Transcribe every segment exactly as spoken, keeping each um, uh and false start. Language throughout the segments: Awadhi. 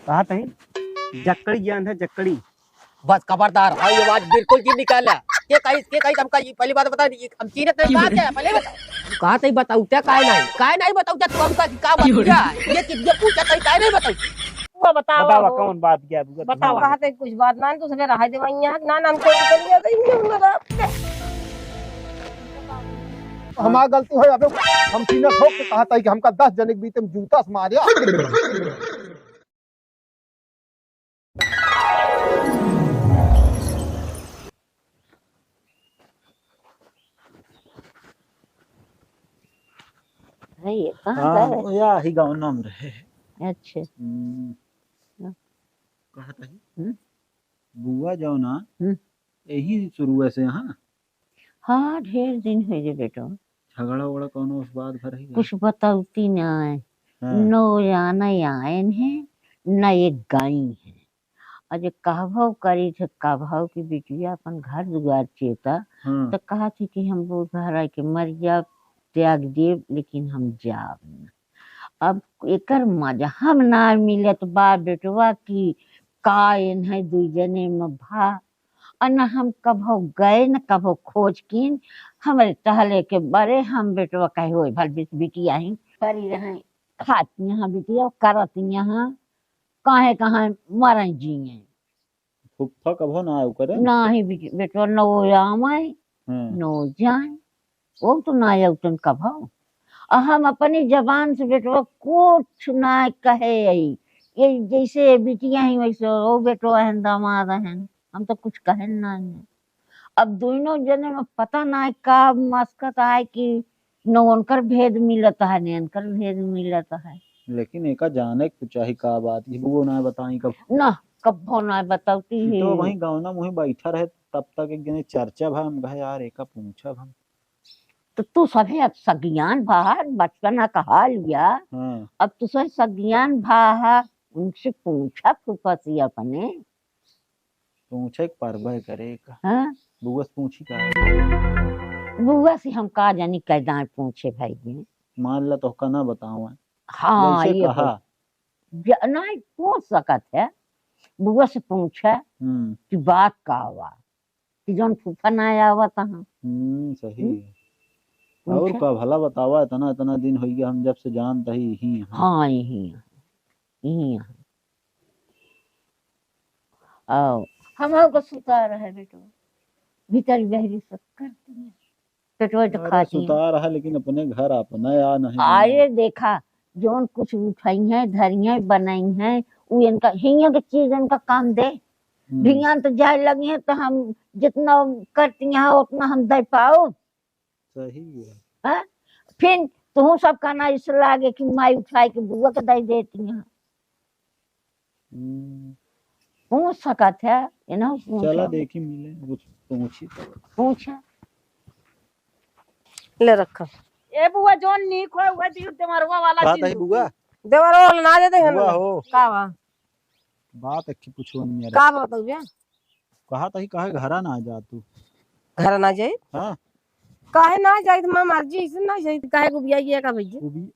कहा तही, जक्कड़ी ज्ञान है, जक्कड़ी। बस खबरदार, हाँ, ये बात बिल्कुल जी निकाला। के कही, के कही तुमका, ये पहली बात बता, ये हम चीरत नहीं, कहा क्या है, पहले बताओ। कहा तही बताऊ, क्या काहे नहीं, काहे नहीं बताऊ, क्या तू हमका की का बात क्या है? ये कि ये पूछा तही, काहे नहीं बताऊ? वो बताओ बतावा, अब। कौन बात क्या है, बतावा। कहा तही कुछ बात ना, तू सके रहा दे वहीं यहाँ, ना, ना, हम तो निकल गया, तो ये उनका बाप। हमार गलती होय, अबे हम सीना ठोक के कहा तही कि हमका दस जने के बीच में जूता से मारे। है ये, कहाँ हाँ, का है? या ही गाँव नाम रहे। अच्छा। हम्म। हाँ। कहा तही? हम्म। बुआ जाओ ना, हम्म। यही शुरुए से, हाँ? हाँ, ढेर दिन होइ गए बेटो। झगड़ा उगड़ा कौनो उस बात भर ही कुछ बतावती ना है। हाँ। न जाने आयन है, न एक गाई है। और जे कहभव करी थे, कहभव की बिटिया अपन घर दुआर चेता, हाँ। तो कहा थी कि हम वो घर आके मर जाब, त्याग देब, लेकिन हम जाब न। अब एकर मजा हम ना मिलत बा बेटवा की का एन्हे दुई जने में भा। और न हम कभो गए, न कभो खोज कीन। हमरे टहले के बरे हम बेटवा कहे होए भल बिस बिटिया ही परी रहे, खात यहाँ बिटिया, करत यहाँ, काहे कहाँ मरन जिए। फुफ्फा कभो ना आयो करे? नाही बिट-, बेटवा न वो आवे, हाँ। न वो जाए। वो तो ना आयो तन कभो। आ हम अपनी जबान से बेटवा कुछ ना कहे आई। ये जैसे बिटिया ही वैसे, वो बेटवा हन, दामाद हन, हम तो कुछ कहन ना है। अब दोनों जने में पता ना है का मस्कत आए कि न उनकर भेद मिलत है, न इनकर भेद मिलत है। लेकिन एका जाने के चाही का बात, ये बुआ ना बताई कब। ना, कब्बो ना बतावती ई है। तो वहीं गाँव ना मुही बैठा रहे, तब तक एक जने चर्चा भा, हम कहे, "यार, एका पूछब हम।" तो तू सभे अब सगियान भा, बचपना कहा लिया। हाँ। अब तू सभे सगियान भा, उनसे पूछा फूफा से अपने। पूछे के परबे करे का। हाँ? बुआ से पूछी का? बुआ से हम का जानी, कै दाएं पूछे भाई जी। मान ला तोहका ना बतावे। हाँ, जैसे ये कहा। ब-, ज-, नहीं पूछ सकत है। बुआ से पूछे हम्म। कि बात का हुआ, कि जौन फूफा ना आवत हैं। हम्म, सही हम्म? है। और पूछे। का भला बतावा, इतना, इतना दिन होइ गया, हम जब से जानत ही, यही हैं। हाँ, यही हैं, यही हैं। आओ। हम हमको सुता रहे बेटो, भीतर बहरी सब करती है। पेटवा तो अरे, खाती है। सुता रहा, लेकिन अपने घर अपना या नहीं आए बना। देखा, जौन कुछ उठाई हैं, धरी हैं, बनाई हैं, उ इनका, हियां के चीज इनका काम दे। हम्म। भियान तो जाए लगी हैं, तो हम जितना करती हैं, उतना हम दे पाओ। सही है। हाँ? फिर तू सब कहना इस लागे कि माई उठाए के बुआ के दे देती हैं। हम्म। पूछ सकत है, ये ना पूछ चला सकत। देखी मिले, कुछ पूछी तो। पूछ। ले रखा। ए बुआ, जौन नीक हो, उहे दियो, देवरवा वाला बात दिन है दो। बुआ। देवरवा वाला ना दे दे हम बुआ लोग। हो। का बा? बात अक्खी पूछो नहीं यार। का बात हो गया? कहा तही काहे घरा ना जा तू? घरा ना जाई? हाँ। काहे ना जाई? तो माँ मर्जी, इसे ना जाई। काहे को बिया ये का भैया? उबी-,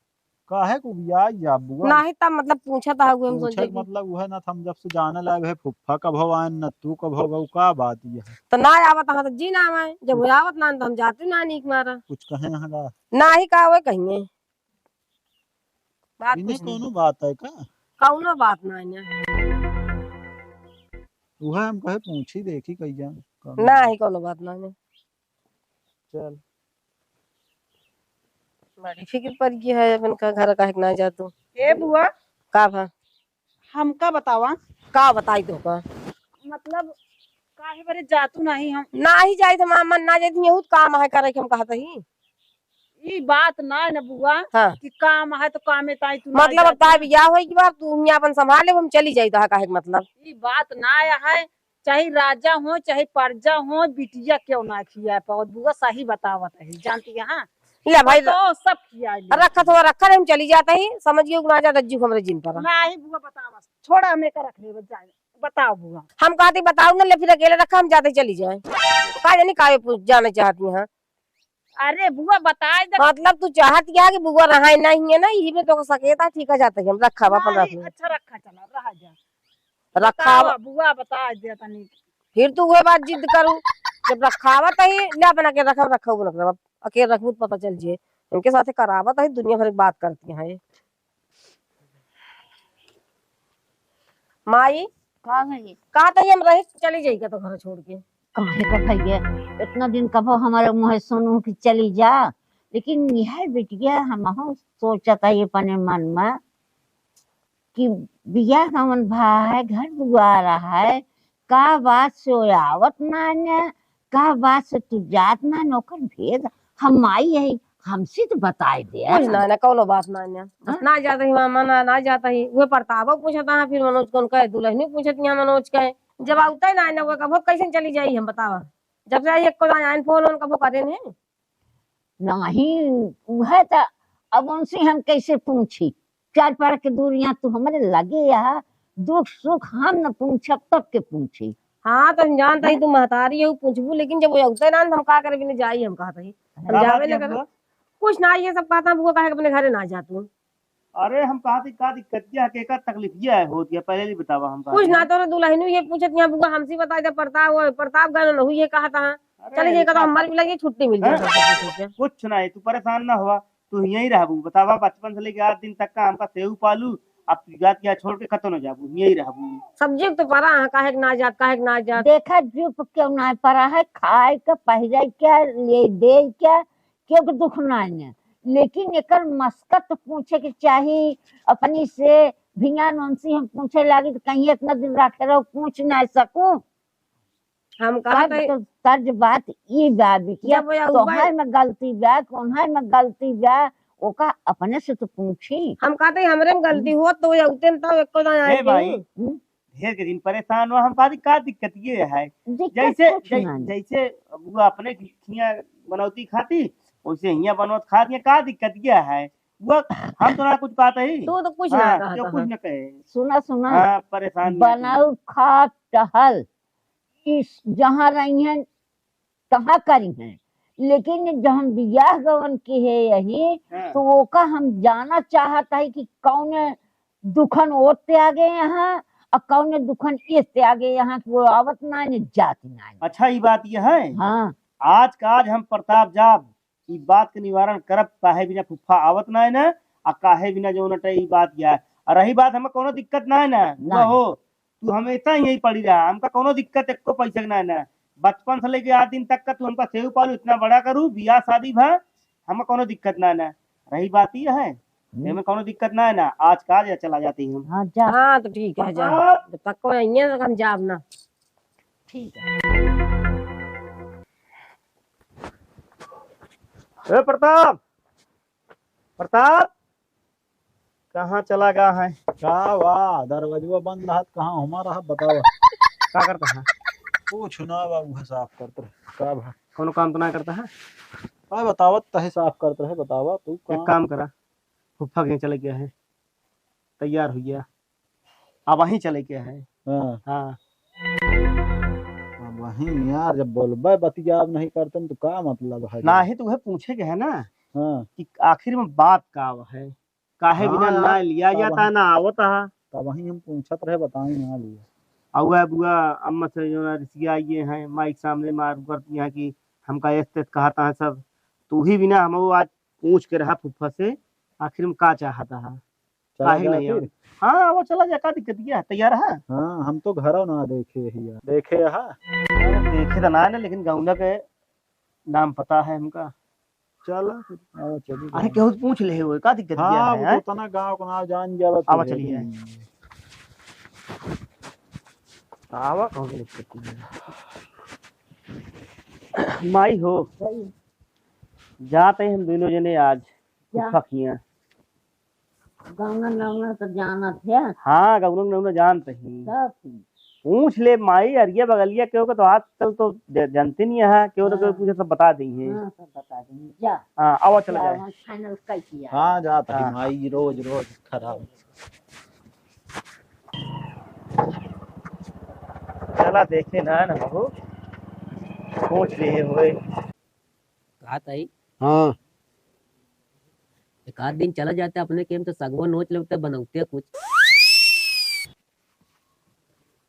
काहे को बिया या बुआ? नाही, तब मतलब पूछत हउए हम पूछे सोचे के कि मतलब उहे ना, हम जब से जाने लायक है, फुफ्फा कब हो आयन, न तू कब हो गऊ, का बात ये है? तो ना आवत हाँ तो जी ना आवे, जब वो आवत ना तो हम जाते ना नीक मारा। कुछ कहे यहाँ का? नाही का हुए कहिए। बात इन्हें कुछ नहीं। कौनो बात है का? कौनो बात ना है। उहे हम कहे पूछी देखी कहिया। कौनो नाही, कौनो बात ना है। चल। बड़ी फिक्र पड़ गई है, अपन का घर काहे के ना जा तू। ए बुआ। का भा? हमका बतावा। का बताई तो का? मतलब, काहे बरे जातू नाही हम? नाही जाई तो मामा ना जाई, यहू काम है करे के हम कहत ही। ई बात ना है ना बुआ, हाँ। कि काम है तो कामे ताई तू ना मतलब, अब जातू। ताई बियाह होई की बात, तू हियां अपन संभाल ले, हम चली जाई तो काहे के मतलब। ई बात ना है, चाहे राजा हो, चाहे प्रजा हो, बिटिया क्यों ना खिया पावत? बुआ सही बतावत है, जानती है, हाँ? ले भाई, तो सब खिया ले। रखा थोड़ा रखा, हम चली जाते ही, समझ गए, ना ज्यादा जीव हमरे जिन पर। नाही बुआ, बतावा, छोड़ा, हमें का रख ले, बस जाए, बताओ बुआ। हम कहते बताओ ना, ले फिर अकेले रखा, हम जाते चली जाए। का जानी काहे पूछ, जाना चाहती हैं? अरे बुआ, बताए दे। मतलब तू चाहत क्या कि बुआ रहाए नहीं है ना, यही में तो सकेता ठीक है, जाते ही हम रखा, अपन रख नहीं, ले। अच्छा रखा, चला, रहा जा। रखावा। बतावा, बुआ, बता दे तनी। फिर तू उहे बात जिद करू, जब रखावत ही, ले अपना के रखब, रखब, रखब, अब अकेले रखबू तो पता चल जिए। इनके साथे करावत ही, दुनिया भर की बात करती हैं। माई, का है ये? का तो हम रही चली जाई का तो घर छोड़ के? काहे का भैया, इतना दिन कबो हमारे मुँहे सुनू कि चली जा, लेकिन यह बिटिया हमहू सोचत है अपने मन में कि बियाह गवन भा है, घर दुआर है, का बात से वो आवत ना ने, का बात से तू जात ना ने, ओकर भेद हम माई है, हमसे तो बताए दे। कुछ ना, ना, कौनो बात ना, ना। बस हाँ? ना जात ही मामा, ना, ना जात ही। उहे परतापो पूछत है, फिर मनोज कौन कहे, दुलहिनी पूछत यहाँ मनोज कहे। जब आवते ना, ना, वो कबो कैसे चली जाई हम बतावा? जब से आई एको दाई आइन फोन ओन कबो करे नहीं। नहीं, उहे त अब उनसे हम कैसे पूछी? चार पर के दूरियां तू हमरे लगे यहाँ, दुख सुख हम न पूछब, तब के पूछी? हाँ, तो हम जानत ही तू महतारी हो, पूछबू, लेकिन जब वो अउते ना, तो हम का करे बिना जाई, हम कहत ही। हम का जावे बात न है करब। बुआ? कुछ ना, ये सब कहत है, बुआ काहे के अपने घरे ना जा तू। अरे, हम कहत ही का दिक्कतिया है, केकर तकलीफिया है, होत या पहले ही बतावा, हम कहत कुछ ही। ना, तो दुलहिनू ये पूछत यहाँ, बुआ हमसे बताई दे, प्रताप, वो प्रताप गए न हुई, ये कहत है। अरे, चले जाए, का तो हमारे भी लगे छुट्टी मिल जाए हैं? सबसे पूछे। कुछ नहीं, तू परेशान ना हुआ, तू यहीं रहबू। बतावा, बचपन से लेके आज दिन तक का हमका सेऊ पालू, अब तू जात यहाँ छोड़ के कतो न जाबू, यहीं रहबू। सब जुग तो परा है, काहे के ना जात, काहे के ना जात। देखा, जुग क्यों ना परा है, खाए के, पहिरे के, ले दे के, क्यों के दुख ना है। लेकिन एकर मस्कत पूछे के चाही, अपनी से भियान उनसे हम पूछे लागी तो कहीं इतना दिन रखे रहो, पूछ ना सकूं। हम कहत तब ही तो तर्ज बात ई बा बिटिया, जब वो तोहार उबल में गलती बा, कोन्हार में गलती बा, ओका अपने से तो पूछी। हम कहत ही हमरे में गलती हम्म। होत तो वो अउते न तब एको दाई ए आई भाई, नहीं। हम्म। ढेर के दिन परेशान हुआ, हम कहत ही का दिक्कत ये है? दिक्कत जैसे, कुछ जै-, ना है। जैसे वो अपने खिया बनौती खाती, वैसे हियाँ बनौत खात, ये का दिक्कत ये है? वो हम तो ना कुछ कहत ही। तू तो कुछ ना हाँ, कहत क्यों कुछ है। ना कहे। सुना, सुना। हाँ, परेशान नहीं बनाऊ खा टहल। इस जहाँ रही हैं, तहाँ करी हैं, लेकिन जहाँ बियाह गवन के है यही, हाँ। तो ओका हम जाना चाहत है कि कौन दुखन ओते आ गए यहाँ और कौन दुखन एते आ गए यहाँ कि वो आवत ना ने जात ना ने। अच्छा, ई बात ये है? हाँ। आज का आज हम प्रताप जाब, ई बात के निवारण करब, काहे बिना फुफ्फा आवत ना है ना, आ काहे बिना जौन अटे ई बात या। और रही बात, हमें कोनो दिक्कत ना है ना, ना। वो हो, तू हमेशा यहीं पड़ी रहा, हमका कोनो दिक्कत एको पैसा के ना है ना। बचपन से लेके आज दिन तक का तू हमका सेव पालू, इतना बड़ा करू, बियाह शादी भा, हमें कोनो दिक्कत ना है ना। रही बात ये है, हम्म। एमे कोनो दिक्कत ना है ना, आज का आज चला जाती हम। हाँ, जा। हाँ, तो ठीक है, जा। हाँ। जब तक कोई आइए तो हम जाब ना। ठीक है। ए प्रताप, प्रताप, कहाँ चला गया है? का बा, दरवाजवा बंद रहत, कहाँ हमा रहा, बतावा। का करता है? कुछ ना बा, उहे साफ करत रहे। का बा? कोनो काम तो ना करता है? का बतावत तहे साफ करत रहे, बतावा तू एक काम। काम करा, फुफ्फा के चले गया है, तैयार हो गया। अब वहीं चले के है। हाँ। हाँ। अब वहीं यार, जब बोलबे बतियाब नहीं करतन तो का मतलब है? नाही तो वह पूछे के है ना हाँ। कि आखिर में बात का है, काहे हाँ बिना ना यार, लिया तब जाता है, वहीं, ना आवता है। तब वहीं हम पूछत रहे, बताई ना लिया। और वह बुआ अम्मा से जो ना रिसिया ये हैं, माइक सामने मार करती हैं कि हमका एस तेस कहता है सब, तू ही बिना हम वो आज पूछ के रहा फुफ्फा से, आखिर में का चाहता है। चला काहे जाए नहीं फिर? आवे? हाँ, वो चला जाए, का दिक्कत क्या है? तैयार है? हाँ, हम तो घरों ना देखे ही यार। देखे हा? अरे, देखे तो ना है ना, लेकिन गौना के नाम पता है हमका। चला फिर, आओ, चली अरे, जाए। केहू से पूछ ले हो, का दिक्कत क्या हाँ, है, वो हैं? तो तना गाँव को नाम जान जावा तो आवा, है चलिए। ही। आवा, कौन दिक्कत नहीं है? माई हो, जाते हैं हम दोनों जने आज क्या? फुफा किया। गौना नौना तो जानत है। हाँ, गौना नौना जानत ही। तब की? पूछ ले माई, अरिया बगलिया केहू के तो आजकल तो ज-, जानते नहीं है, केहू तो केहू हाँ। पूछे सब बता दी है। हाँ, सब बता दी। जा। हाँ, आवा चला जा, जाए। वहाँ final कर दिया। हाँ, जात ही हाँ। माई रोज रोज खराब। चला देखे ना, ना बहू, पूछ लिए हुए। का ताई? हाँ। एक आध दिन चला जाते अपने केम तो सगवा नोच लेते, बनौते कुछ।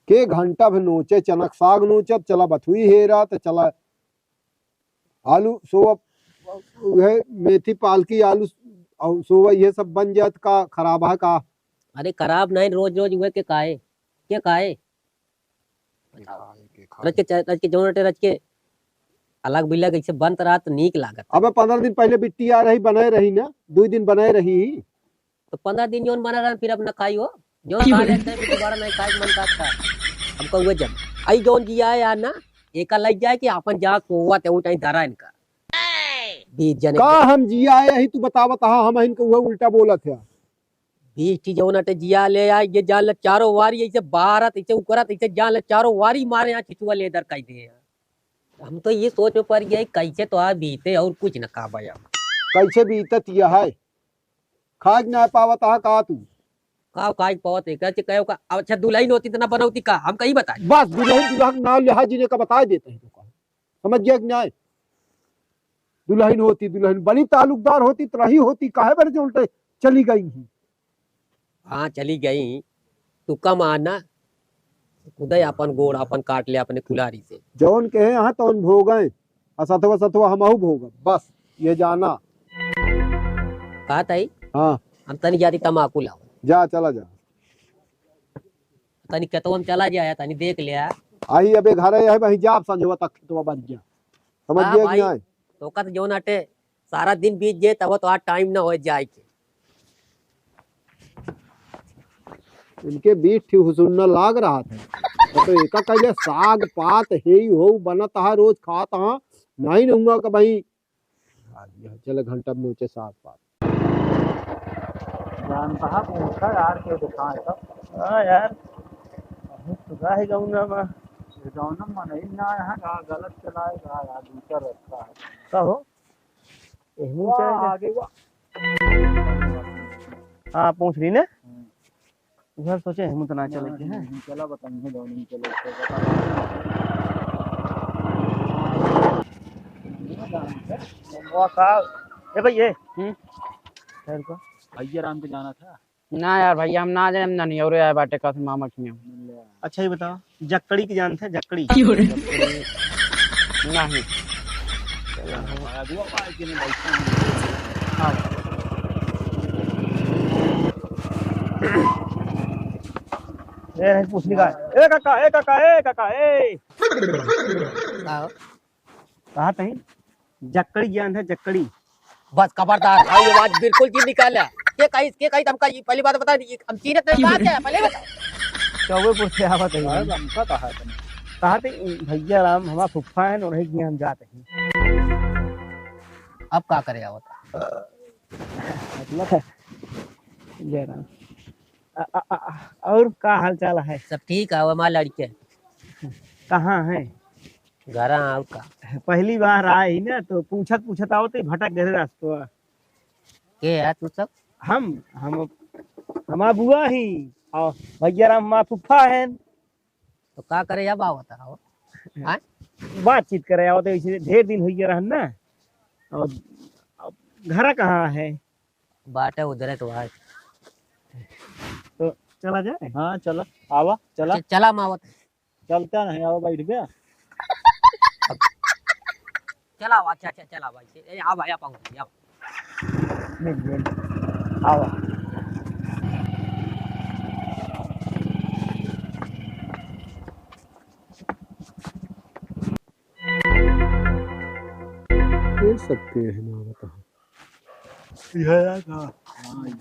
के घंटा भर नोचे, चनक साग नोचब, चला बथुई हेरा, त चला आलू सोवा, उहे मेथी पालकी आलू और सोवा, ये सब बन जात का खराब है का? अरे खराब नहीं, रोज रोज उहे के काहे, के काहे? के खाए, के खाए। रच के च-, रच के जौन अटे रच के अलग बिलग ऐसे बनत रहा त नीक लागत। अबे पन्द्रह दिन पहिले बिट्टी आ रही, बनाए रही ना, दुइ दिन बनाए रही। तो पन्द्रह दिन जौन बना रहा, फिर अब ना खाई हो। जौन खा लेते हैं, फिर दोबारा नहीं खाए के मन करता। हमका उहे जब आई जौन जिया है यार ना, एका लग जाए कि अपन जहाँ सोवत है, वो टाइम धरा इनका। बीस जने का हम जिया है यही, तू बतावत हा, हम इनका उहे उल्टा बोलत है। बीस ठी जौन अटे जिया ले आए, ये जान ले चारों वारी ऐसे बारत, ऐसे उकरत, ऐसे जान ले चारों वारी मारे यहाँ छिछुआ लेदर कह दे। हम तो ये सोच में पड़ गया, कैसे तो आ बीते और कुछ न का बया। कैसे बीतत यह है? खाए के ना पावत हा का तू? का खाए के पावत है? कैसे कहो का? अच्छा, दुल्हन होती त ना बनौती का? हम कहीं बताए। बस दुल्हन दुल्हन नाम लिहा जीने का बताए देते हैं तो का। समझ गया कि नहीं? दुल्हन होती, दुल्हन बनी, ताल्लुकदार होती, त रही होती, काहे बरे जो उल्टे चली गई ही? हाँ, चली गई। तू कम आना, खुदे अपन गोड़ अपन काट ले अपने कुल्हाड़ी से। जौन कहे यहाँ तौन भोगे, आ सथवा सथवा हमहू भोगब। बस, ये जाना। का ताई? हाँ। हम तनी जाती तमाकू लाओ। जा, चला जा। तनी खेतवा में चला जाया, तनी देख लिया। आई अबे घरे है, वहीं जाब संझवा तक खेतवा बन गया। समझ हाँ गया कि भाई, नहीं? तो का तो जौन अटे सारा दिन बीत जाए, तब तो आज टाइम ना हो जाए के। इनके बीस ठी हुसुन्ना लाग रहा था। तो एका कहले साग पात हे ही हो बनत हा, रोज खात हा, नहीं रहूंगा कि भाई। चले घंटा में नोचे साग पात। जान कहाँ पूछा यार, के दिखाए तब। हाँ यार, बहुत सुधा है गौना में। ये गौना में नहीं ना, यहाँ का गलत चलाएगा यार, दूसरा रास्ता है। का हो? एहमू वाह, चल जा। आगे वाह। हाँ, पहुँच रही ने? हम्म। उधर सोचे एहमू तो ना चले के है। नहीं, चला बताइए, जौन नहीं चले, तो बता। वाह, का? ए भाई, ये। हम्म। ठहर को। भैया राम के जाना था। ना यार भैया, हम ना जाए, हम ना नहीं और आए बाटे का मामा की। अच्छा, ये बताओ, जक्कड़ी की जानत है, जक्कड़ी? क्यों रे? नहीं। हाँ। ए, नहीं, पूछ निकाल। ए काका, ए काका, ए काका, ए। आओ। कहा तही? जक्कड़ी ज्ञान है, जक्कड़ी। बस खबरदार, भाई, ये बात बिल्कुल जी निकाला। के कही, के कही, हमका ये पहली बात बता दी, हम चीनत नहीं बात है, पहले बताओ। चौबेपुर से आवत है। अरे, हमका कहा तने? कहा थे, भैया राम, हमारा फुफ्फा है, उन्हीं के हम जाते हैं। अब का करे आवत? मतलब, जय राम। अ, अ, अ, अ, और का हाल चाल है? सब ठीक है, हमारे लड़के। कहाँ है? घर आओ का। पहली बार आए ही ना, तो पूछत पूछत आओ तो भटक गए रास्ता। के है तू सब? हम, हम, हमार बुआ ही, और भैया राम हमार फुफ्फा हैं। तो का करे अब आवत रहो? हाँ? बातचीत करे आवत, इसे ढेर दिन हो गया रहन ना। और अब घर कहाँ है? बाटे उधरे तो है। तो चला जाए? हाँ, चला। आवा, चला। च-, चला मावत। चलता नहीं, आवा, बैठ गया। चला, अच्छा, अच्छा, चला भाई। ए, आ भाई, आ पाऊँ, आ। मिल गया। आवा। ये सब के है ना, बताओ। यह है का? हाँ, यह।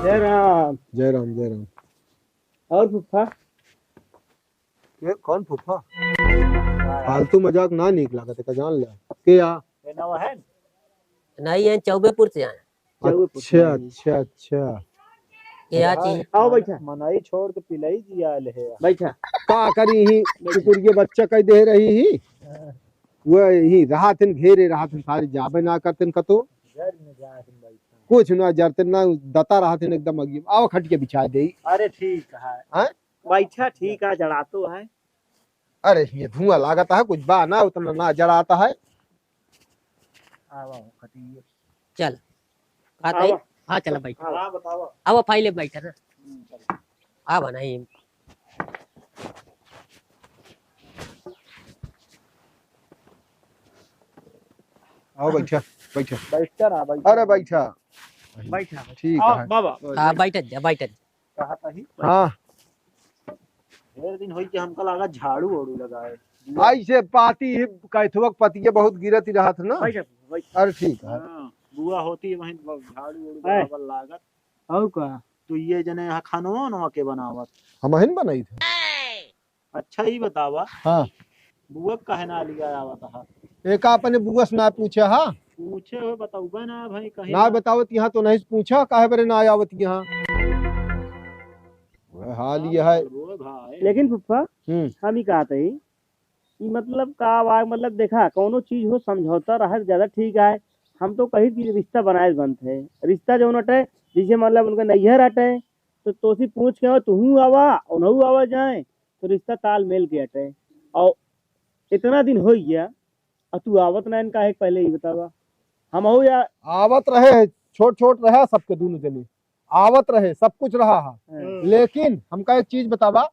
जय राम। जय राम, जय राम। और फूफा? के, कौन फूफा? फालतू मजाक ना नीक लागत है, का जान ले। के आ? ये नवा है? नहीं, ये चौबेपुर से आए। अच्छा, अच्छा, अच्छा। के आ चीज? आओ बैठा। मनई छोड़ के पिलई जी आयल है। बैठा। का करी ही, बैठा। कुकुर के बच्चा कह दे रही ही। हाँ। वो ही राहत हन, घेरे राहत हन, सारी जाबे ना करते न कतो। घर में जात हन बैठा। कुछ ना जरते ना, दता राहत हन एकदम अग्गी। आओ खटिया बिछा दे। अरे ठीक है। हाँ? बैठा, ठीक है, जड़ा तो है। अरे, ये धुआं लागत है, कुछ बा ना, उतना ना जरात है। आवा, खटिए। चल। का आवा। तई? हाँ, चला बैठ। आवा। हाँ, बतावा। आवा, फाइल बैठा ना। हम्म, चल। आवा नहीं। आओ, बैठा, बैठा। बैठा ना, बैठा। अरे, बैठा। बैठा, बैठा। ठीक आओ, है। बाबा। हाँ, बैठ जा, बैठ जा। कहा तही? हाँ। ढेर दिन होई कि हमका लागा झाड़ू ओड़ू लगाए। ऐसे पाती ही कैथुआ के पतिये बहुत गिरत ही रहत ना। बैठ, बैठ। अरे ठीक है। हाँ, बुआ होती है वहीं ब-, झाड़ू ओड़ू है। बराबर लागत। और का? तो ये जने यहाँ खानवा ओनवा के बनावत? हमहिन बनाई थे। अच्छा, ई बतावा। हाँ। बुआ काहे ना लिया आवत हा? एका अपने बुआ से ना पूछे हा? पूछे हो, बताउबे ना भाई, कहीं ना ना। बतावत यहाँ तो नहीं पूछा, काहे बरे ना आवत यहाँ? वह हाल ये है। रो भाई। लेकिन फुफ्फा, हम्म। हम ही कहते ही, ई मतलब का बा, मतलब देखा, कौनो चीज हो समझौता रहे ज्यादा ठीक है। हम तो कही कि रिश्ता बनाए बनत है, रिश्ता जौन अटे, जैसे मतलब उनका नैहर अटे, तो तोसी पूछ के हो, तुहू आवा, उनहू आवा जाए, तो रिश्ता तालमेल के अटे। और इतना दिन हो गया, और तू आवत ना इनका है, पहले ही बतावा। हम हो या आवत रहे, छोट छोट रहा सबके दोनों जने, आवत रहे, सब कुछ रहा है। हाँ। लेकिन हमका एक चीज बतावा,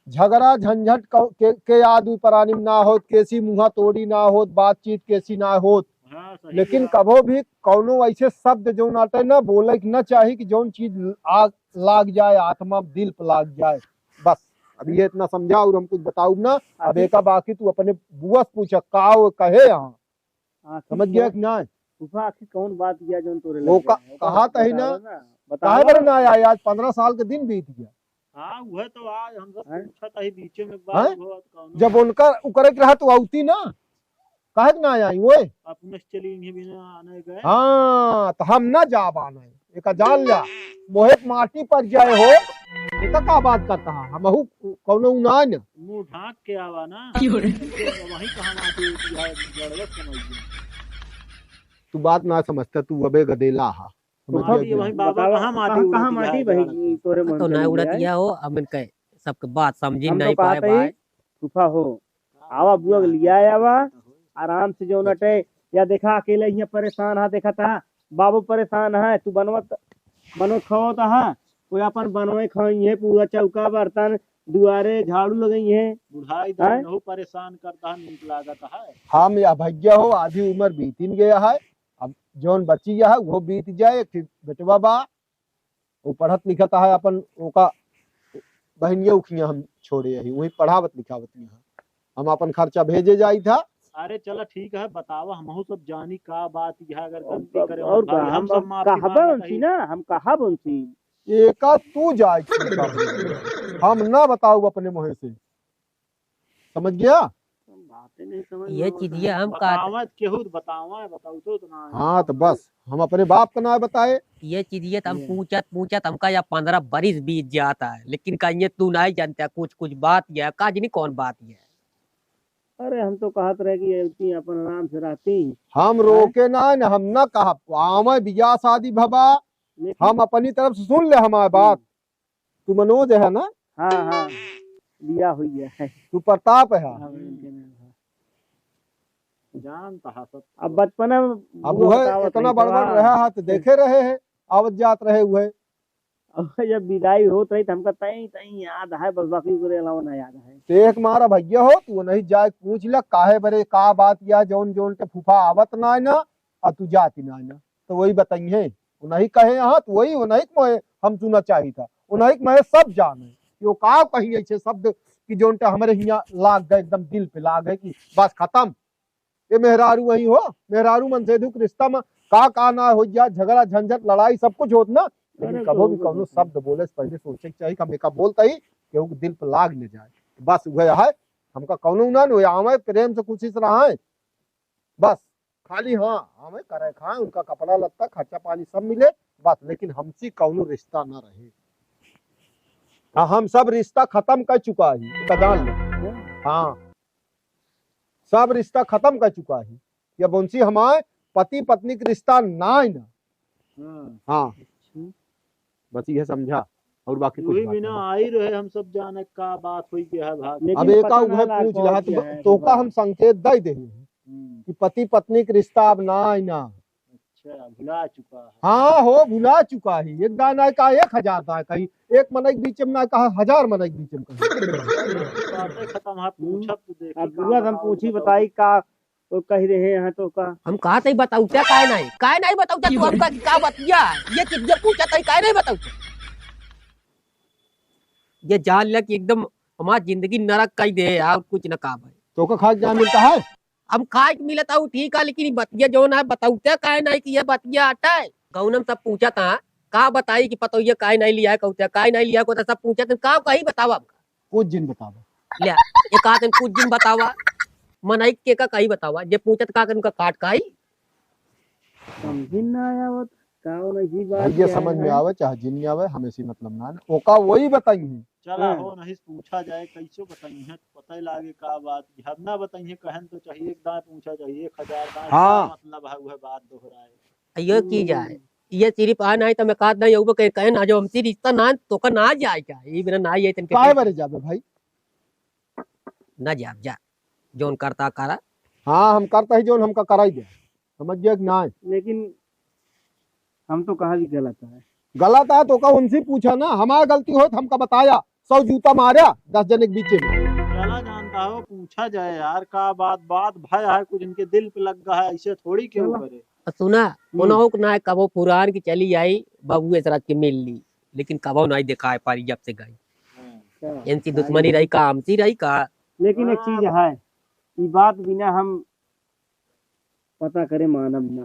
झगड़ा झंझट क-, के, के आदू परानी में ना होत, केसी मुँहा तोड़ी ना होत, बातचीत केसी ना होत। हाँ, सही लेकिन बात। कभो भी कौनो ऐसे शब्द जौन आटे ना बोले के ना चाही कि जौन चीज आग लाग जाए, आत्मा दिल पे लाग जाए। बस, अब ये इतना समझा और हम कुछ बताउब ना। अब आखिर एका बाकी तू अपने बुआ से पूछा, का वो कहे यहाँ? आखिर समझ गया कौन, कि ना? फूफा, आखिर कौन बात किया जौन तोरे वो लग का-, गया है? कहा तही ना। बतावा ना, बतावा। काहे बरे ना आया? आज पन्द्रह साल के दिन बीत गया। हाँ, वह तो आज हम सब हैं? पूछा था ही बीचे में एक बार हैं? वो कौनो जब उनका उकरे के रहा तो आउती ना, काहे के ना आई ओए? अपने से चली इन्हें बिना आने गए। हाँ, तो हम ना जा पाने। एका जान ल्या, मोहे के माटी पर जाए हो, एका का बात करता है? हमहू कौनो उनान। मुंह ढांक के आवा ना। क्यों रे? वहीं कहाँ माटी उठी है, जड़वत समझ गया। तू बात ना समझता, तू अबे गदेला हा। समझ फूफा, गया कि वहीं बाबा बतावा, कहाँ माटी कहाँ, उड़त कहाँ है, माटी बही जड़। तोरे मन तो से ना नहीं उड़त है? या हो, अब इनके सबके बात समझी हम तो नहीं पाए कहते ही, भाई। फूफा हो, आवा बुआ के लिया आवा, आराम से जौन अटे, या देखा अकेले हियाँ परेशान हा, देखा था, बाबू परेशान है, तू बनवत, बनवत खवत हा, कोई अपन बनवे खवई है, पूरा चौका बर्तन, दुआरे झाड़ू लगई है। बुढ़ाई हैं? दाई नहु परेशान करता है, नीक लागत है। हम या भैया हो, आधी उम्र बीतिन गया है, अब जौन बची है, वो बीत जाए, एक ठे बेटवा बा, वो पढ़त लिखत है अपन, ओका बहनिया उखिया हम छोड़े ही, वही पढ़ावत लिखावत ही है। हम अपन खर्चा भेजे जाई था। अरे चला ठीक है, बतावा, हमहू सब जानी का बात यह, अगर गलती अब, करे और हो भाई, का, हम हम सब अब माफी कहबे मांगत उनसी ही। ना, हम कहब उनसी। एका तू जाए के काम। हम ना बताऊ अपने मुँह से, समझ गया? बातें नहीं समझ ये में आवत चीजिया है। हम का बतावा, केहू तो बतावा, बताऊ तो, तो ना है। हाँ, तो बस, हम अपने बाप का ना बताए। ये चीजिया तो हम ये। पूछत, पूछत हमका या पन्द्रह बरिस बीत जाता है, लेकिन का ये तू नहीं जानता कुछ, कुछ बात ये, का जनी कौन बात ये? अरे, हम तो कहत रहे कि ये अपन आराम से रहती। हम हैं? रोके ना, न हम ना कहब, आवे बियाह शादी भवा, लेकिन हम अपनी तरफ से सुन ले हमारे बात। हम्म। तू मनोज है ना? हाँ, हाँ, बियाह हुई है। तू प्रताप है? हाँ, उनके नाम है। जानता है सब। अब बचपना में अब वो वह बतावत इतना रही बड़ बड़ था। रहा है, तो देखे रहे हैं, आवत जात रहे हुए। अब जब विदाई होत रही, तो हमका तई, तई याद है, बस बाकी ओकरे अलावा ना याद है। तो एक मारा भैया हो, तू नहीं जाए पूछ ले, काहे बरे का बात या, जौन, जौन के फूफा आवत ना है ना, और तू जाती ना है ना, तो वही बताइए। वो नहीं कहे यहाँ, तो वही, वो नहीं कहे, हम सुना चाहिए था। वो नहीं कहे, सब जाने। यो का कही ऐसे शब्द कि जौन के हमरे हियाँ लाग गए, एकदम दिल पे लाग गए कि बस खत्म। ये मेहरारू वही हो, मेहरारू मन से दुख रिश्ता में का, का ना हो गया, झगड़ा, झंझट, लड़ाई, सब कुछ होत ना, लेकिन अरे कबो भी तो कौनो शब्द बोले से पहले सोचे के चाहिए कि हम एका बोलता ही केहू के दिल पे लाग न जाए। बस वह है, हमका कौनो ना, न आवे, प्रेम से खुशी से रहे, बस। खाली हाँ, आवे, करे, खाए, उनका कपड़ा लत्ता, खर्चा पानी सब मिले, बस, लेकिन हमसे कौनो रिश्ता ना रहे। हाँ, हम सब रिश्ता खत्म कर चुका ही, एका जान ले। हाँ, सब रिश्ता खत्म कर चुका ही। अब उनसे हमारे पति पत्नी के रिश्ता ना है ना। हाँ। हाँ। अच्छा। बस ये समझा। और बाकी कुछ बात बिना ना। आई रहे, हम सब जाने का बात होई के है भाग। लेकिन अब एका पता ना उहे लाग पूछ रहा, तो है, तोका हम संकेत दे दे हम्म। कि पति पत्नी के रिश्ता अब ना आई ना। अच्छा, भुला चुका है। हाँ हो, भुला चुका है। एक दाय ना कहा, एक हजार दाय कही, एक मनई के बीच में ना कहा, हजार मनई के बीच में कही। बातें खत्म है, पूछब तो देखी अब का बुआ हम बताओ, पूछी बताओ। बताई का, वो कह रहे हैं तो का। हम कहा तई बताऊ, क्या काहे नहीं, काहे नहीं बताऊ, क्या तू हमका का बतिया, ये चीज जब पूछा तई काहे नहीं बताऊ? ये जान ले कि एकदम हमार जिंदगी नरक कई दे यार, कुछ ना का भाई। तोका खाए के जहाँ मिलता है? अब खाए के मिलता हूँ ठीक है, लेकिन ये बतिया जो ना बताऊ, क्या काहे नहीं कि ये बतिया हटा है। गौनम सब पूछा था, का बताई कि पतोहिया काहे नहीं लिया है, कहते काहे नहीं लिया है, कहते सब पूछा था, का कही बतावा हमका। कुछ जिन बतावा। ले, एक आध दिन कुछ जिन बतावा, मनई के का कही बतावा, जे पूछत का करी उनका काट काई। समझी ना आवत, का नहीं बात भैया क्या समझ में है? आवे चाहे जिन में आवे, हमें से मतलब ना, ओका वही बताई है। चला हाँ। हो नहीं पूछा जाए, कैसे बताई है, पता ही लागे का बात, हम ना बताई है, कहन तो चाहिए, एक दाए पूछा चाहिए, एक हजार दाए, हाँ। का मतलब है, वह बात दोहराए। ये की जाए, ये सिर्फ आ नहीं तो मैं कहत नहीं, वो कहे, कहे ना जो हमसे रिश्ता ना, तो का ना जाए क्या, ये बिना ना ये तनके काहे बारे जाबे भाई? ना जाब, जा, जौन करता करा। हाँ, हम करता ही जौन हमका कराई दे, समझ गया कि ना? लेकिन हम तो कहा भी गलत है। गलत है तो का उनसे पूछा ना, हमारा गलती हो तो हमका बताया, सौ जूता मारा दस जने के बीच में। चला जानता हो, पूछा जाए यार, का बात, बात भय है, कुछ इनके दिल पे लग गया है, ऐसे थोड़ी क्यों चलो। करे। और सुना, हम्म। उन्हों को ना कबो पुरान की चली आई, बाबू ऐसराज के मिल ली, लेकिन कबो नहीं दिखाए पारी जब से गई। हाँ। इनकी दुश्मनी रही का, हमसी रही का? लेकिन एक चीज है, ई बात बिना हम पता करे मानब ना,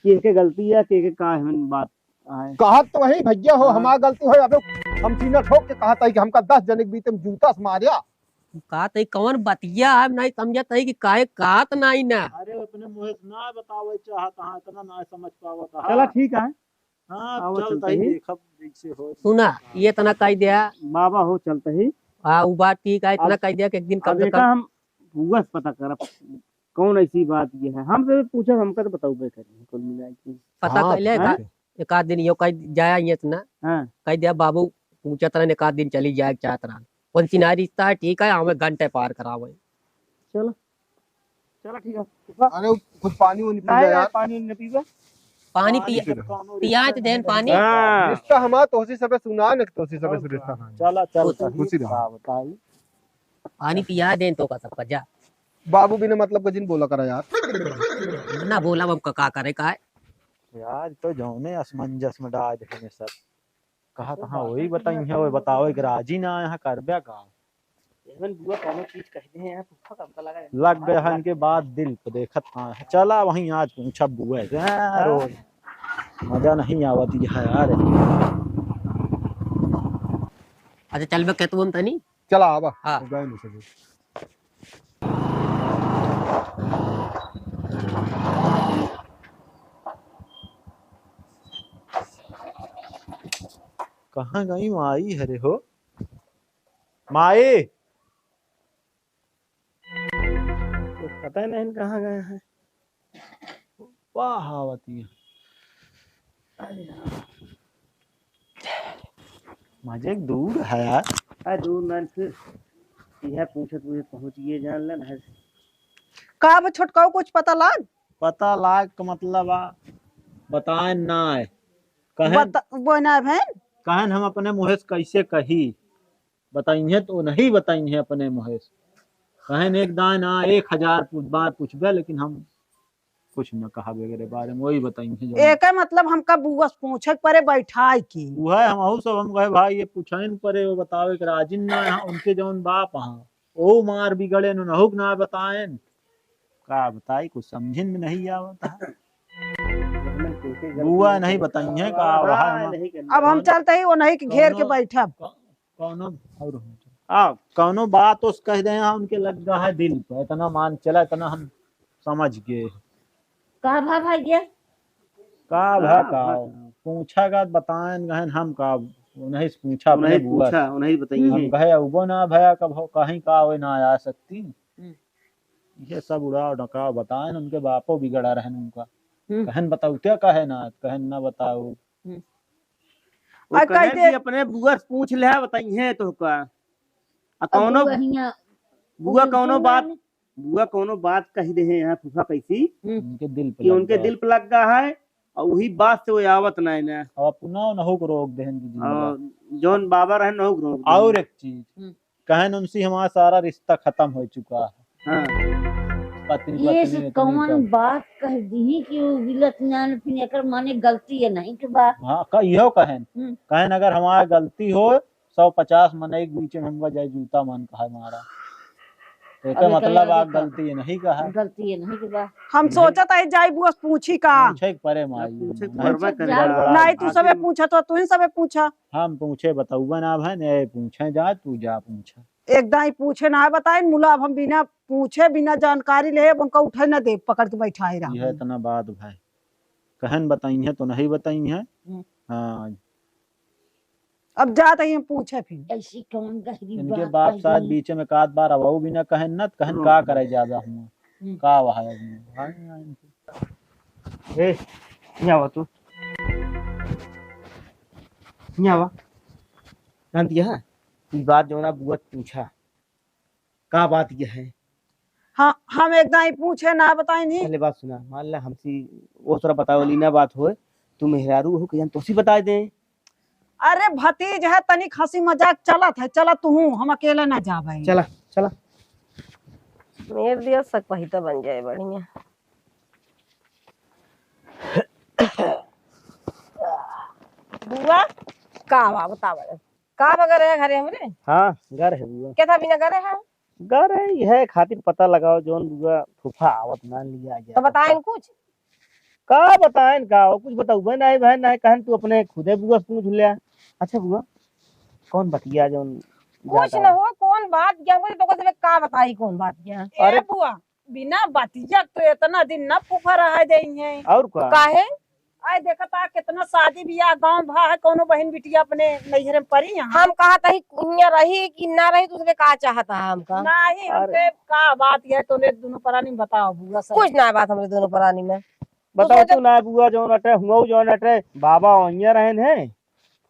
के के गलती है, के के का हमें बात आए। कहत तो वही भैया हो, हाँ। हमार गलती हो, अबे हम सीना ठोक के कहत है कि हमका दस जने के बीच में जूता से मारिया। कहत है कौन बतिया, हम नहीं समझत है कि काहे कहत नहीं ना। अरे अपने मुँह से ना बतावे चाहत हाँ, इतना ना समझ पावत हाँ। चला ठीक है। हाँ, अब चलता ही देखब जैसे हो। सुना, ये इतना कह दिया। बाबा हो चलता ही। हाँ, वो बात ठीक है, इतना अब, कह दिया कि एक दिन कम अब से एका कम हम बुआ से पता करब, कौन ऐसी बात ये है। हमसे भी पूछब, हमका तो बताऊ बे करी, कुल मिला के। पता हाँ, कर ले, ठीक है। एक आध दिन यो कह जाया ये इतना। हाँ। कह दिया, "बाबू पूछत रहन, एक आध दिन चली जाए चाहत रहन। कौन सी ना रिश्ता है, ठीक है, हमें घंटे पार करावे।" चलो। चलो, ठीक है। अरे, कुछ पानी वानी पी नहीं, ले नहीं, यार। पानी नहीं पीबे। पानी पानी पिया, पी ले। पिया तो देन पानी। हाँ। रिश्ता हमार तोहसी सबे सुना न, तोहसी सबे और सुन रिश्ता का? हमार। चला, चल, खुशी रहो। का बताई? पानी पिया देन तो का सबका, जा। बाबू बिना मतलब का जिन बोला करा यार। ना बोला, अब का, का करे, का है? यार, तो जौने असमंजस में डाल देने सब। कहा तो हाँ, वही बताई है, वही बताओ, एक राजी ना आया है, करबे का? एवन बुआ कौनो चीज कह दे हैं, पूछो तो हमका लगा है। लग गया है इनके बात दिल पे, देखत हाँ है। चला वहीं आज पूछा बुआ से, हाँ, हाँ। रोज मजा नहीं आवत है यार। अच्छा, चल बे, कहत हूँ हम तनी। चला, आवा। हाँ। गए नहीं सके। कहाँ गई माई हरे हो? माई! तो पता नहीं कहाँ गए हैं। वाह, आवती है। मजे दूर है यार। आ, दूर ना, फिर यह पूछत पूछत पहुँचिए, जान लेन है। का अब छोटकाऊ कुछ पता लाग? पता लाग का मतलब आ, बताए ना है। कहें बता-, वो ना है बहन? कहें हम अपने मुँहे से कैसे कही? बताइए तो नहीं बताइए अपने मुँहे से। कहें एक दाए ना, एक हजार पूछ-, बार पूछबे, लेकिन हम कुछ न कहा वगैरह बारे में, वही बताइए जो एकर मतलब हमका बुआ से पूछे के परे बैठाए के। उहे हमहू सब हम कहे, "भाई, ये पूछे न परे, वो बतावे के राजिन ना है, उनके जौन बाप हाँ, ओ मार बिगड़े न, नहुक ना बताएन।" का बताई, कुछ समझिन में नहीं आवत है। बुआ नहीं बताइए का, वहाँ हम अब हम चलते ही वो नहीं के घेर के कौनो बैठब। कौनो और हो। आ, कौनो बात उस कह दे, हाँ, उनके लग गया है दिल पे, इतना मान चला, इतना हम समझ गए। का भा भाई ये? का भा का? पूछा का बताएन गहन हम का, उन्हीं से पूछा अपने उन्हीं बुआ से। पूछा, उन्हीं बताइए। हम कहे, "उबो ना भया कब हो, कहीं का आवे ना आ सकती।" हम्म। ये सब उड़ाव डकाव बताएन, उनके बापो बिगड़ा रहन उनका। हम्म। कहन बताऊ, क्या कहे ना, कहन ना बताऊ। हम्म। वो और कहे कह दे कि अपने बुआ से पूछ ले, बताइए तो का। आ अब कौनो बुआ हियां बुआ पूछ कौनो ले बात, ना। बुआ कौनो बात कह दे हैं यहाँ फूफा कैसी। हम्म। उनके दिल पे कि लग उनके गया। दिल पे लग गया है, और वही बात से वो आवत ना है ना। और अपना नहु को रोक देहन दीदी हाँ, वाला। जौन बाबा रहे नहु को रोक देहन। और एक चीज, हम्म। कहन उनसे हमारा सारा रिश्ता खत्म हो चुका है। हाँ। पत्नी, ये पत्नी से इतनी कौन कम। बात कह दी कि वो गिलत नान फिर एकर माने गलती है नहीं के बा। हाँ, का इहो कहन। हम्म। कहन अगर हमारा गलती हो, सौ पचास मनई के बीच में हमका जाए जूता मान कहा मारा। तो एकर अब एकर मतलब लगे आप का? गलती ये नहीं कहा। गलती ये नहीं के बा। हम नहीं। सोचत है जाई बुआ से पूछी का? पूछे के परे माई। पूछे के नहीं। परबे करे। जा। गड़बड़ा। नहीं, तू सबे पूछा तो तू ही सबे पूछा। हम पूछे बतौबे ना भाई, नहीं पूछे जा, तू जा पूछा। एकदम ही पूछे ना बताइन, मुला अब हम बिना पूछे, बिना जानकारी ले उनका उठे ना दे, पकड़ के बैठाए रहा। यह इतना बात भाई। कहन बताई है तो नहीं बताई है। हम्म। हाँ। अब जात ही हम पूछे फिर। ऐसी कौन गहरी इनके बात बाप कह साथ दी? बीच में एक आध बार अब भी ना कहन ना, तो कहन रोक का दे। करे ज्यादा हुआ। हम्म। का वहा है? हाँ, हाँ, इनके। ए, यहाँ आवा तू। यहाँ आवा। जानती है? ई बात जो ना बुआ पूछा। का बात यह है? हाँ, हम एकदम ही पूछे ना बताई नहीं। पहले बात सुना, मान ला हमसे वो तोरा बतावली ना बात होए, तू मेहरारू हो कि जान तोसी बताए दे। अरे भतीज है, तनिक हंसी मजाक चलत है, चला तू हूँ, हम अकेले ना जाबे। चला, चला। मेर दिया सकपहिता बन जाए बढ़िया। बुआ, का बा बतावा? का बा गरे है घरे हमरे? हाँ, घर है बुआ। के था बिना गरे है? घर है, यह खातिर पता लगाओ जौन बुआ फूफा आवत ना लिया गया। तो बताएन कुछ? का बताएन का? वो कुछ बतौबे नहीं बहन, नहीं कहन तू अपने खुदे बुआ से पूछ ले। अच्छा बुआ, कौन बतिया जौन कुछ ज्यादा न हो, कौन बात क्या हो, तो कहते का बताई कौन बात क्या? अरे ए बुआ, बिना बतिया तो इतना दिन ना फूफा रहा दे हैं। और का? काहे? आए देखा ता कितना शादी बियाह गांव भा है, कौनो बहन बिटिया अपने नैहरे में परी यहाँ। हम कहा तही हियां रही कि ना रही, दूसरे का चाहता है हमका? नहीं, अरे। हमके का बात यह तोने दोनों परानी में बताओ बुआ सब। कुछ ना बात हमरे दोनों परानी में। बताओ तो तू ना बुआ जौन अटे, हुआ जौन अटे, बाबा वहिया रहन है,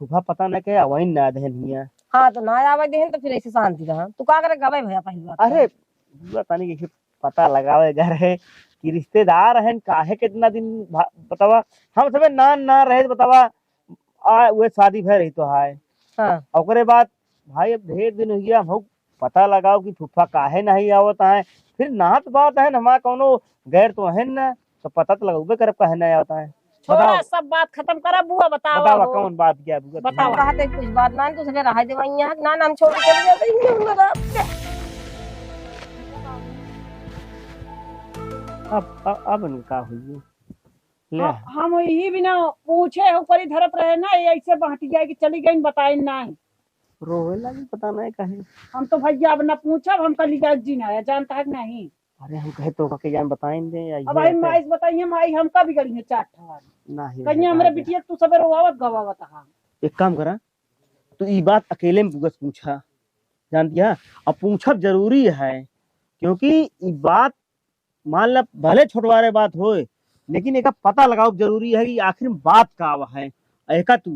फूफा पता न के आवइन ना देहन हिया। हाँ, तो ना आवे देहन तो फिर ऐसे शांति रहा। तू का करे गवे भैया पहली बात अरे, तो। बुआ तनी के पता लगावे जा रहे कि रिश्तेदार रहन काहे कितना दिन भा-, बतावा, हम सबे नान ना रहे तो बतावा, आ, उहे शादी भय रही तो हाय। हाँ। ओकरे बाद भाई अब ढेर दिन हो गया, हम पता लगाओ कि फूफा काहे नहीं आवत है। फिर नात बात है न, हमारा कौनो गैर तो है न, तो पता तो लगौबे करब काहे नहीं आवत है। छोड़ा, बताओ। सब बात खत्म करा, बुआ बताओ बतावा, हो। कौन बात क्या बुआ? बतावा। हम कहा थे कुछ बात ना, दूसरे रहा देवा यहाँ, ना, ना, हम छोड़ के चले जाते हैं, हम लोग आपके। अब, अब, अब इनका हुई। ले। हम, हम यही बिना पूछे ऊपरी धरत रहे ना, ये ऐसे बहटिया कि चली गई, बताइन ना। रोवे लगी, पता नहीं काहे। हम तो भैया अब ना पूछब, हमका लिजाए जीना है, जानता है कि नहीं? अरे हम कहे तो के जान बताइन दे, या अब ये आई है। माई से बताइए, माई हमका बिगड़ी है चार ठवारी। नहीं, कहिए नहीं, हमरे नहीं। बिटिया तू सबे रोवावत गवावत हा। एक काम करा, तू ई बात अकेले में बुआ से पूछा, जानती है? अब पूछब जरूरी है, क्योंकि ई बात मान ला भले छोटवारे बात होए, लेकिन एका पता लगावब जरूरी है कि आखिर में बात का है। एका तू,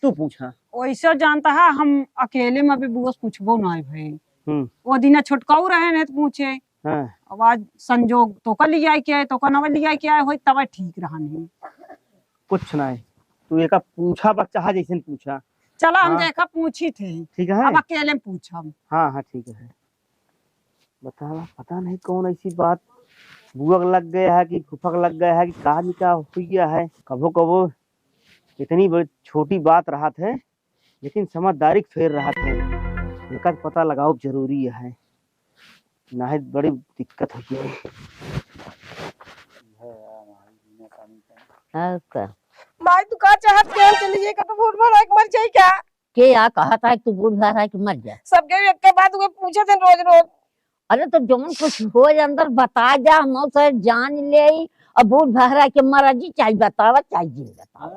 तू पूछा। वैसे जानता है, हम अकेले में अभी बुआ से पूछबो ना है भाई। हम्म। वो दिना छोटकाऊ रहे नहीं तो पूछे। हाँ। अब आज संजोग तोका लिया के आए, तोका नवा लिया के आए होई, तब ठीक रहन है। कुछ ना है, तू एका पूछा बस चाहा जैसे पूछा। चला, हम हाँ। देखा पूछी थे। ठीक है। अब अकेले में पूछब। हाँ, हाँ, ठीक है। बतावा, पता नहीं कौन ऐसी बात बुआ के लग गया है कि फूफा के लग गया है कि का नहीं का हो गया है। कभो कभो इतनी बड़ी छोटी बात रहत है, लेकिन समझदारी के फेर रहत है। एकर पता लगावब जरूरी है, नहीं बड़ी दिक्कत हो जाए। और का? माई, तू का चाहत के हम चली जाई, का तो बूढ़ भर आके मर जाई क्या? के या कहत है तू बूढ़ भर है कि मर जा? सबके एक के बाद वो पूछे थे रोज रोज। अरे तो जौन कुछ होए अंदर बता जा, हम उसे जान ले। अब बूढ़ भर है कि मर जी, चाहे बतावा, चाहे जिन बतावा।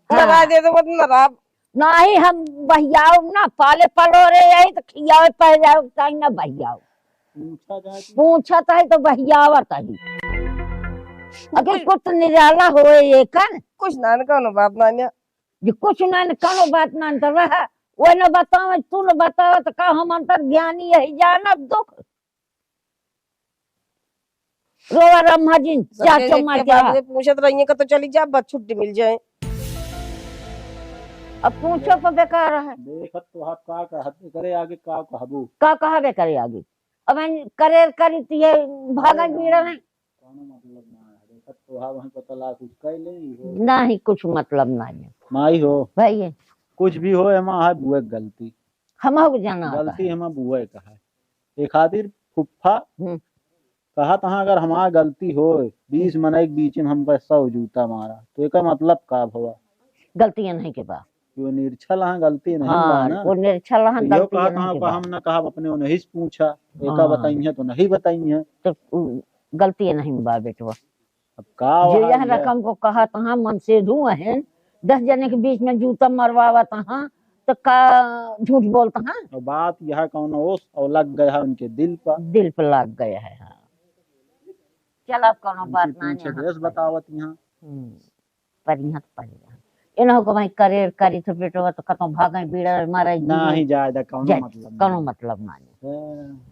हाँ। लगा दे तो मत ना। नहीं, हम बहियाओ ना, पाले पलोरे यही तो खियावे पहले चाही ना बहियाओ। पूछा जाए तो पूछत है तो बहियावत है। अगर कुछ कुछ निराला होए ये कर। कुछ ना, ना, कौनो बात ना, ना। जे कुछ ना, न कौनो बात ना, न तो रहा, वो न बतावे, तू न बतावे, तो का हम अंतर्ज्ञानी यही जानब दुख? रोवा रम्हा जी, सब चार देख चम्मा के क्या? बाद में पूछत रहिए का तो चली जा, बस छुट्टी मिल जाए। अब पूछो तो बेकार है। देखत तो आप का कहत, एकरे आगे का कहबू? का कहबे करे आगे? अब हम करेर करी तो ये भागन पीड़ा नहीं। कौनो मतलब ना है। देखत तो आप वहीं पता ला कुछ कह ले ही हो। नहीं, कुछ मतलब नहीं है। माई हो। भाई ये। कुछ भी हो, एमा है बुए के गलती। हम हो जाना होता गलती है। एमा बुए का है। ए खातिर फुफ्फा हम्म। कहत हाँ, अगर हमार गलती होय, बीस मनई के बीच में हमका सौ जूता मारा, तो एकर मतलब का भवा? गलती इन्हीं के बा। वो निरछल हाँ, गलती नहीं बा हाँ, ना। वो निरछल हाँ, तो यो गलती कहत इन्हीं हाँ, के का बा। हम ना कहब, अपने उन्हीं से पूछा, एका हाँ। बताइए तो नहीं बताइए। तो उ, गलती इन्हीं में बा बेटवा। अब का जे वहाँ यह ये? रकम को कहत हाँ, मनसेधू हैं, दस जने के बीच में जूता मरवावत हाँ, तो का झूठ बोलत हाँ? और बात यह कौन ओस और लग गया है उनके दिल पर। दिल पर लग गया है, हाँ। चल, अब कौनो उनकी बात ना पीछे है, देश बतावत यहाँ। हम्म, पर यहाँ तो पड़े रहा। इन्हों को भाई करेर करी तो बेटवा तो कतौ भागे बीड़ा मारे जी। नहीं जाए दा, कौनो जाए, मतलब कौनो नहीं। मतलब ना है। हाँ।